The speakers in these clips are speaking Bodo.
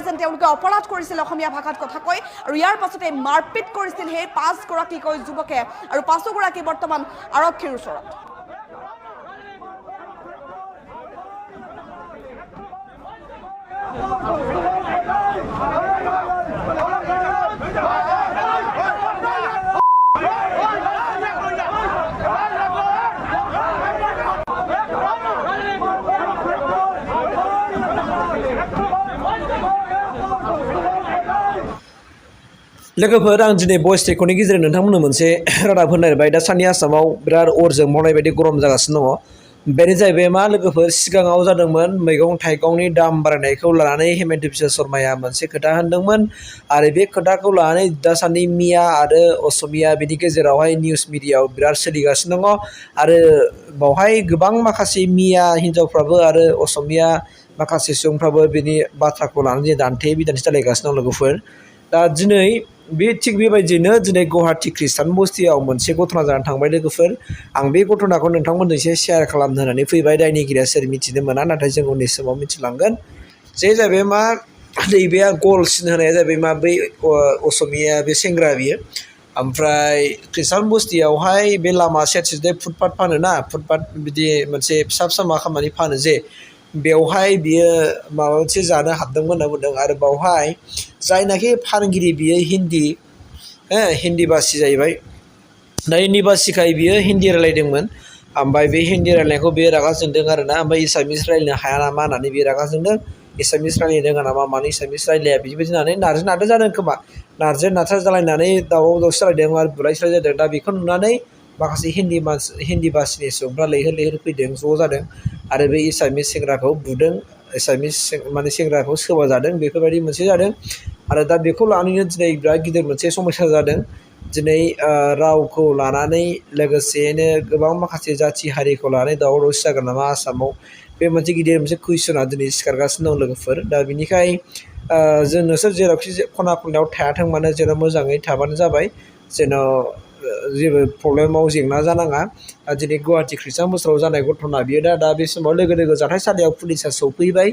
যেন তেওঁলোকে অপৰাধ কৰিছিল অসমীয়া ভাষাত কথা কৈ আৰু ইয়াৰ পাছতে মাৰপিট কৰিছিল সেই 5 গৰাকীকৈ যুৱকে আৰু 5 গৰাকী বৰ্তমান আৰক্ষীৰ ওচৰত। लोगोफोर आं दिनै भइस रेकर्डनि गेजेरजों नोंथांमोननो मोनसे रादाब होनो नागिरबाय। दा साननि आसामाव बिराद अरजों मावनाय बायदि गरम जागासिनो दङ। बेनो जाहैबाय मा लोगोफोर सिगाङाव जादोंमोन मैगं थाइगंनि दाम बारायनायखौ लानानै हेमन्त बिश्व शर्माया मोनसे खोथा होनदोंमोन आरो बे खोथाखौ लानानै दासान्दि मिया आरो असमिया बिनि गेजेरावहाय निउस मिडियाआव बिराद सोलिगासिनो दङ आरो बावहाय गोबां माखासे मिया हिनजावफ्राबो आरो असमिया माखासे सुबुंफ्राबो बिनि बाथ्राखौ लानानै दान्थे बिदान्थे जालायगासिनो दं लोगोफोर। दा दिनै बे थिग बेबायदिनो दिनै गुवाहाटी खृष्टान बस्तियाव मोनसे घटना जानानै थांबाय लोगोफोर। आं बे घटनाखौ नोंथांमोननो एसे शेयार खालामनो होननानै फैबाय। दायनिगिरिया सोर मिथिनो मोना, नाथाय जों उननि समाव मिथिलांगोन। जे जाहैबाय मा नैबे गलसिन होनाया जाहैबाय मा बै असमिया बे सेंग्रा बियो। ओमफ्राय खृष्टान बस्तियावहाय बे लामा सेर सेर फुटपाथ फानो ना, फुटपाथ बिदि मोनसे फिसा फिसा मा खालामनानै फानो जे बेवहाय बियो माबा मोनसे जानो हाबदोंमोन होनना बुंदों आरो बावहाय जायनाखि फानगिरि बियो हिन्दी बासि जाहैबाय। दा हिन्दी बासिखाय बियो हिन्दी रायलायदोंमोन। ओमफ्राय बे हिन्दी रायलायनायखौ बे रागा जोंदों आरो ना। ओमफ्राय एसामिस रायलायनो हाया नामा होननानै बे रागा जोंदों। एसामिस रायलायनो रोङा नामा, मानो एसामिस रायलाया बिदिबायदि होननानै नारजि नारदो जादों खोमा। नारजि नारथा जालायनानै दावराव दावसि जालायदों आरो बुलाय सुलाय जादों। दा बेखौ नुनानै माखासे हिन्दी बासिनि सुबुंफ्रा लैहोर लैहोर फैदों, ज' जादों आरो बे एसामिस सेंग्राखौ बुदों। एसामिस माने सेंग्राखौ सोमाजादों, बेफोरबायदि मोनसे जादों। आरो दा बेखौ लानानैनो दिनै बिराद गिदिर मोनसे समस्या जादों। दिनै रावखौ लानानै लोगोसेयैनो गोबां माखासे जाथि हारिखौ लानानै दावराव दावसि जागोन नामा आसामाव, बे मोनसे गिदिर मोनसे कुइसना दिनै सिखारगासिनो दं लोगोफोर। दा बिनिखाय जों नोंसोर जेरावखि खना खनलायाव थायाथों मानो जेराव मोजाङै थाबानो जाबाय, जेन' जेबो प्रब्लेमाव जेंना जानाङा। दिनै गुवाहाटी खृष्टान बोसोराव जानाय घटना बियो दा बे समाव लोगो लोगो जाथायसालियाव पुलिसा सौफैबाय।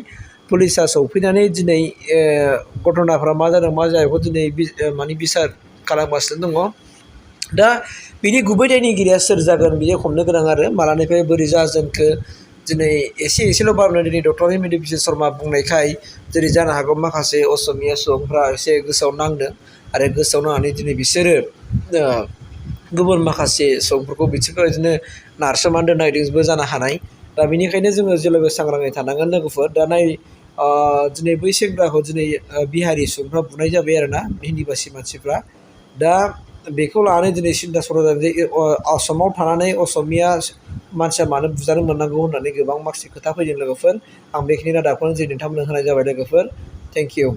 पुलिसा सौफैनानै दिनै घटनाफ्रा मा जादों मा जायाखै दिनै माने बिसार खालामगासिनो दङ। दा बिनि गुबै दायनिगिरिया सोर जागोन बियो हमनो गोनां आरो मालानिफ्राय बोरै जाजेनखो। दिनै एसेल' बारनो दिनै डक्टर हेमन्त बिश्व शर्मा बुंनायखाय जेरै जानो हागौ माखासे असमिया सुबुंफ्रा एसे गोसोआव नांदों आरो गोसोआव नांनानै दिनै बिसोरो गुबुन माखासे सुबुंफोरखौ बिसोरखौ बिदिनो नारसोमनानै दोननो नागिरदोंबो जानो हानाय। दा बेनिखायनो जोङो जेब्लाबो सांग्राङै थानांगोन लोगोफोर। दा दिनै बै सेंग्राखौ दिनै बिहारि सुबुंफ्रा बुनाय जाबाय आरो ना, हिन्दी भाषी मानसिफ्रा। दा बेखौ लानानै दिनै सिन्था सर' जादों जे आसामाव थानानै असमिया मानसिया मानो बुजानो मोननांगौ होननानै गोबां माखासे खोथा फैदों लोगोफोर। आं बेखिनि रादाबखौनो जे नोंथांमोननो होनाय जाबाय लोगोफोर। Thank you.